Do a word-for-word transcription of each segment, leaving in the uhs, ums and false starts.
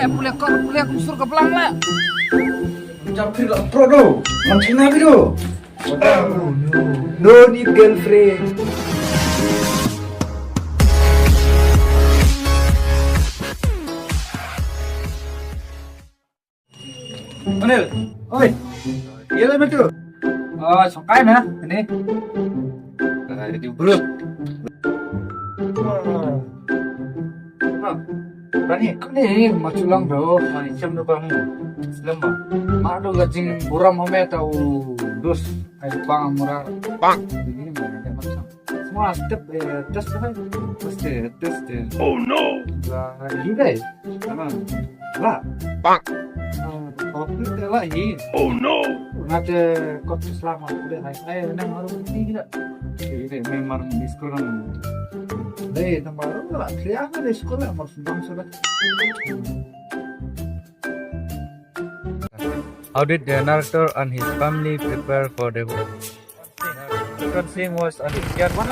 Pule kor, pule kum sur ka blang la. Jam phir la pro do. Man China bi do. No need girlfriend. Anil. Oi. Ye la metu. Oh, sokai na. Ini. Ah, jadi bro. Rani, kani ma chulang do, ma chem do bang. Lem ba. Ma do ga jing buram home ta u dus. Ai bang mura. Bang. Ini ma ada macam. Semua step, eh, test tu kan. Test, test. Oh no. Lah, ini dai. Sana. Lah. Bang. Ah, kopi te lah hi. Oh no. Ngate kot selama udah hai. Ai, nang harus ini kita. Ini memang di sekolah. Dai, tambah lah. Kaya apa di sekolah? Harus bang sudah. How did the narrator and his family prepare for the war? Sequencing was an Indian and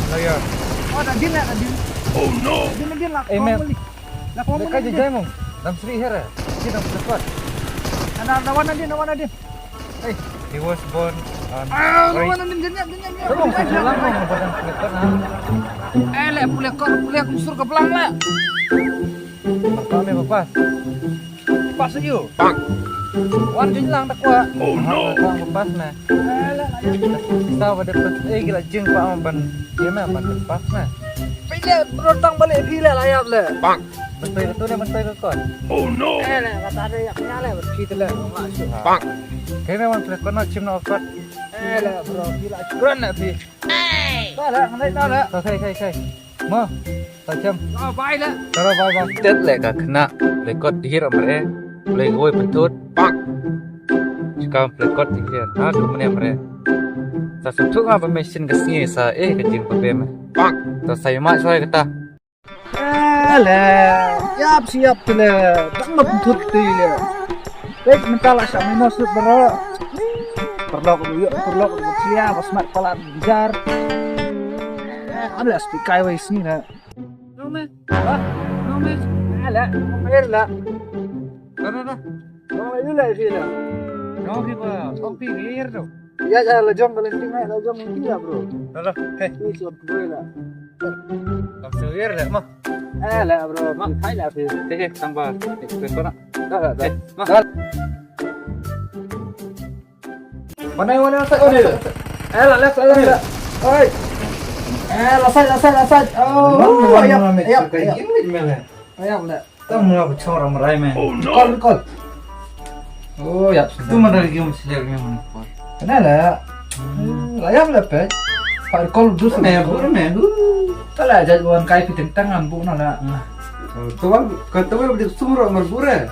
lawyer. Oh, Nadine, Nadine. Oh no! Nadine, Nadine, lah, eh, man. Lah, kau boleh. Dekat je jai mong. Dam sri here. Sri dam sepat. Ana, lawan Nadine, lawan Nadine. Hey. He was born on. Ah, lawan Nadine, Nadine, Nadine, Nadine. Tolong, saya lang mong. Badan kelihatan, ha? Eh, lek, pule kor, pule kum sur ka blang lek. Apa me papas? Pas yu. Wan jin lang takwa. Oh no. Bang papas na. Sa wa de pas eh gila jing pa am ban. Ye me ban pas na. Pile bro tang balik pile layap le. Bang. Betul betul ne betul ke kon. Oh no. Eh le kata de yak nya le betul le. Bang. Kene wan pile kon na chim na opat. Eh le bro pile kuran na pi. Dah le, ngai dah le. Sai sai sai. Mo, ta chem. Bai le. Tara bai bai. Tet le ka khna. Plekot hir amre. Plekoi pentut. Pak. Chikam plekot hir. Ha kumne amre. Sa sentuk apa mesin ke sini sa eh ke jing pape me. Pak. Ta sai ma sai kata. Ele, yap siap tele. Tang ma pentut tele. Pek mental asa minus tu bro. Perlok dulu yuk, perlok dulu siap. Pas mat palat. Jar. Eh, ada speaker wei sini na. No me. Hah? No me. Ala, air la. Dah, dah, dah. No me yula sila. No ki ba, kopi ni air tu. Ya, ya, la jong balenting ai, la jong ni la bro. Dah, dah. Hey. Ni suap gue la. Langsung air la mah. Eh, la bro, mah hai la sih. Teh, tang ba. Express mana? Dah, dah, dah. Eh, mah. Dah. Mana yang mana side? Oh, ni. Eh, la left, la left. Oi. Eh, la side, la side, la side. Oh, ya, ya, ya. Ini mana? Ya, la. Tang mula bechor ram rai me. Call, call. Oh, ya. Tu mana lagi mesti lagi mana? Kenal lah. Hmm, la ya la pe. Pak call dus me, bu me. Kala jat wan kai piteng tangan bu na la. Tawal, ka tawal bdi sumro mar bure.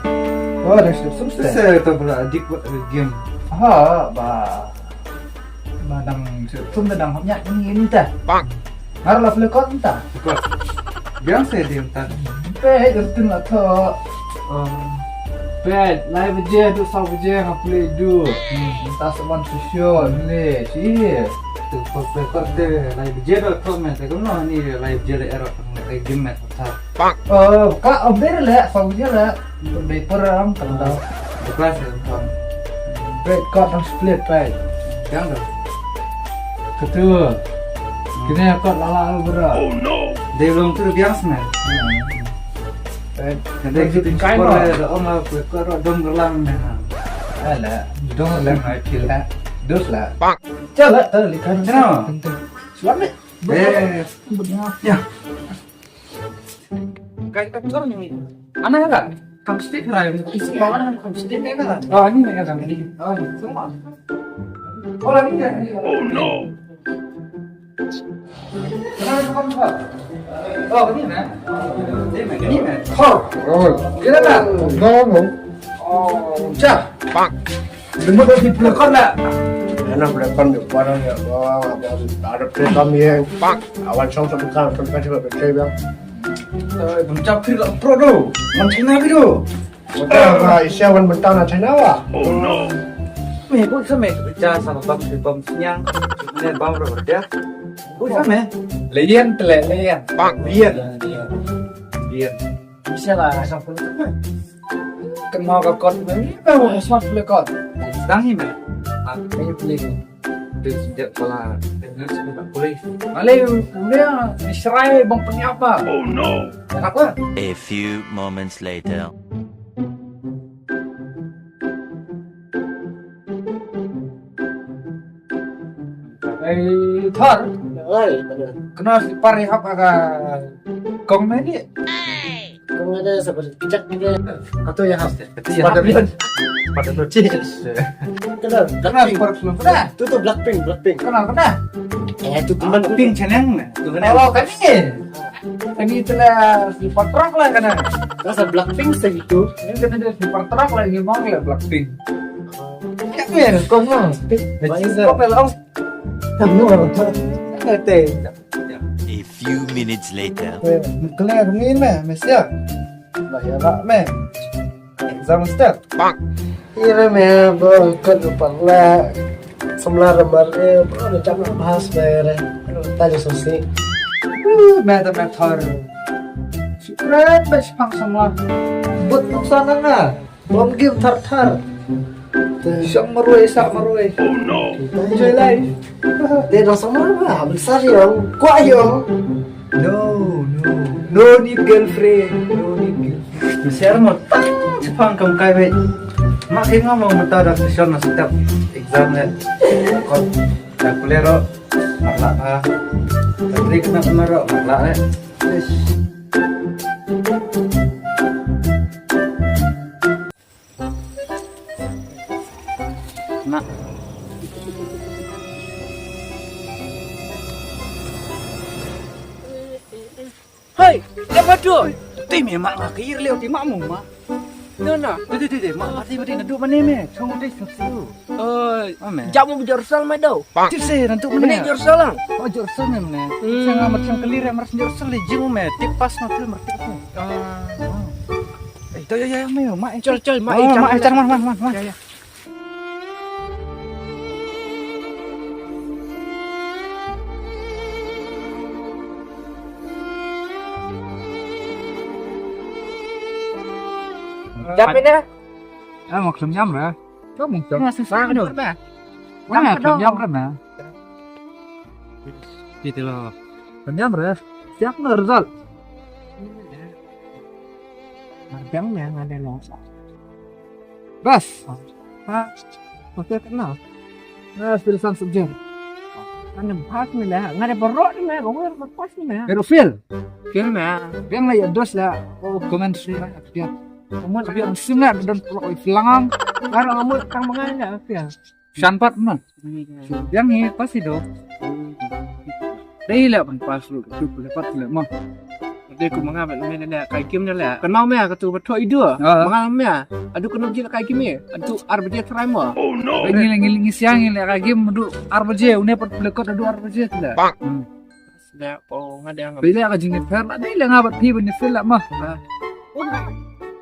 Oh, ada sum sum. Sese tabla dik game. Ha, ba. Ba dang sum dang hok nyak ni ni ta. Bang. Ngar la flekot ta. Flekot. Biang se dim ta. Pe, rutin la tho. Pe, lai baje du saw baje nga pule du. Ta saban susyo ni le. Ci. Tu flekot te lai baje du tho me te kumno ni lai baje le erok. Ai gim me ta. Pak. Oh, ka, oh, ber le, song je le. Ber perang, kan dah. Bukan sih, bukan. Ber kau tang split, right? Yang tu. Ketua. Kini aku lala bro. Oh no. Dia belum tu biang sana. Right. Nanti kita kai mau. Ada orang lah, kau dong gelang ni. Alah, dong gelang ai pil lah. Dos lah. Pak. Chala, tak lihat. Kenapa? Selamat. Eh. Ya. Kai ka tur ni. Ana ka? Kam stick rai, isi bawa na kam stick ka. Oh, ini ka kam ni. Oh, ini semua. Oh, lagi ya. Oh no. Oh, ini na. Ini na. Oh. Oh, kira na. No, no. Oh, ja. Pak. Lengmut ïa ki pelakon la. Ïa na pelakon ïa para ïa ba ada pelakon ïa. Pak. Awan song song kan kan kan song kan song. Bang Japri la pro do. Man China bi do. Wata ba isya wan bentang na China wa. Oh no. Me bu sa me kerja sama bang si bang sinyang. Ne bang ro kerja. Bu sa me. Lain tele lain. Pak lain. Lain. Bisa lah, asal pun. Kenal ke kot ni, eh, asal pun kot. Dang ni meh. Ah, ini boleh. Dia dia pala. Boleh. Boleh dia diserai bang penyapa. Oh no. Kenapa? A few moments later. Ei, Thor. Oi, betul. Kena si pari hap aga kong meni. Kong ada sabar kejap ni. Kata ya hap. Kata ya hap. Pada tu cis. Kena, kena Blackpink. Super kena. Tu tu Blackpink, Blackpink. Kena, kena. Eh, tu teman Blackpink channel. Tu kena. Oh, kami. Kami itulah si patrak lah kena. Rasa Blackpink segitu. Ini kena dia si patrak lah, ini mau ya Blackpink. Ya, ya, kong lah. Baik, sir. Kong lah. Kamu orang tu. Kata. A few minutes later. Clear ni meh, mesia. Lah ya lah meh. Exam step. Ira meh, bro, kan lupa lah. Samla ramar eh, bro, dah jam bahas bayar eh. Tanya sosik. Uh, meh, meh, Thor. Secret best pang samla. Buat nuksan na. Bom game Thor Thor. Shong marwei, sak marwei. Oh no. Enjoy life. Dia dah sama lah. Besar yang kuat yang. No, no. No need girlfriend. No need girlfriend. Share mo tang chipang kam kai wei. Mak king mo mata dah session na step exam le. Kon dah kuliah ro. Marla ha. Tapi kena kena ro. Marla le. Ish. Mak. Hei, apa tu? Ti me mak ngah kir leo ti mak mu ma. No, no. Ti ti ti mak ti ti na du mane me. Chong ti su su. Eh, jam mu jor sal me do. Ti se nan tu mane jor sal lang. Oh, jor sal me mane. Chang ma chang kali re mar jor sal le jing me. Ti pas ma tu mar ti pas. Ah. Eh, to ya ya me ma. Chol chol ma. Oh, ma chang ma ma ma. Ya ya. Jap ina. Ah, mo khlem jam re. Ko mo khlem. Mo khlem jam re na. Kiti lo. Khlem jam re. Siap na result. Mar biang ne nga de long sa. Bas. Ha. Oke kenal. Nga fail san subject. Nga ne pass ne la. Nga de baroh ne la. Nga de pass ne la. Pero fail. Fail ne. Biang la ya dos la. Oh, comment sih la. Biang. Comment biang sim la don pelok oi pelangang. Baroh ngamut tang mengai la. Biang. Shan pat man. Biang hi pass hi do. Dei la ban pass lu. Tu pule pat le ma. Dei ku manga ban me ne kai kim ne la. Kan mau me ka tu ba thoi do. Manga me. Adu kan ji kai kim e. Adu ar baje try mo. Ngil ngil ngil siang ngil kai kim adu ar baje. Une pat pule kot adu ar baje tu la. Da, oh, nga dang. Bila ka jingit pher la dei la nga bat phi ban ni fil la ma.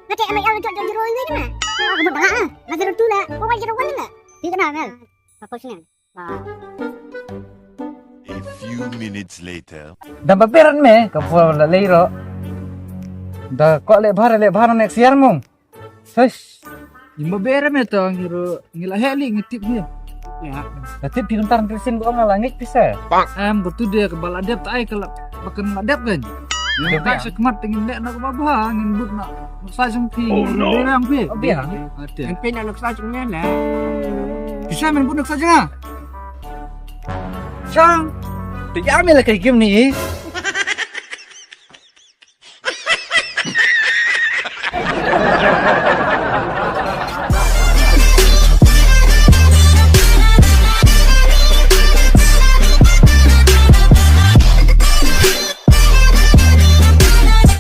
Nga te M L jot jot jero ni ma. Aku ba nga. Nga jero tu la. Ko wa jero wan la. Ti kana mel. Apa sini? A few minutes later. Da ba beran me ka pho la lei ro. Da ko le bhar le bhar next year mung. Sis. Ni ma bere me to ngi ro ngi la heli ngi tip ni. Ya. Da tip phi tar ngi sin bo nga la ngi pisa. Em ko tu de ka ba la dep tai ka la ba kan la dep kan. Ngi ta sa kmat ngin le na ka ba ba ngin but na sa jong phi. Oh no. Bere ang phi. Bia. Ate. Kan pe na sa jong ne la. Pisa men but na sa jong. Sang. Ti ya me la kai kim ni.